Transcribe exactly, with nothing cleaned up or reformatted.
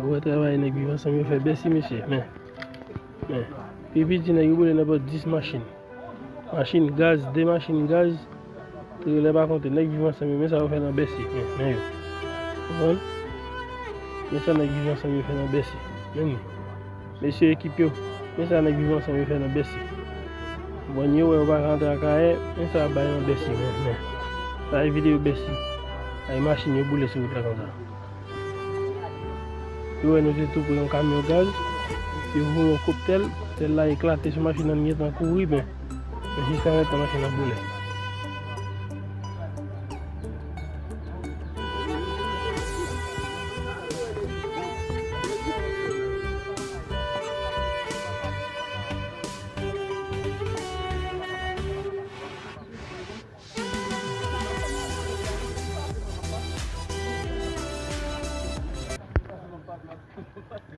Wè travay nèg Viv Ansanm yo fè Bèsi, mesye. Men, men, pi piti nèg yo boule nenpòt dis machin. Machin gaz, de machin gaz, trelè pa konte. Nèg Viv Ansanm yo, men sa yo fè nan Bèsi. Men, men yo. Konprann? Men sa nèg Viv Ansanm yo fè nan Bèsi. Men li. Mesye ekip yo, men sa nèg Viv Ansanm yo fè nan Bèsi. Bon, yo wè yo pa ka antre Akayè, men sa y ap bay nan Bèsi, men, men. Sa e videyo Bèsi. Ay machin yo boule sou wout la konsa. Yo wè nou te tou pre yon kamyon gaz, yo voye yon koptèl, koptèl la eklate sou machin nan, li gentan kouri, men, men jiskaprezan machin nan boule.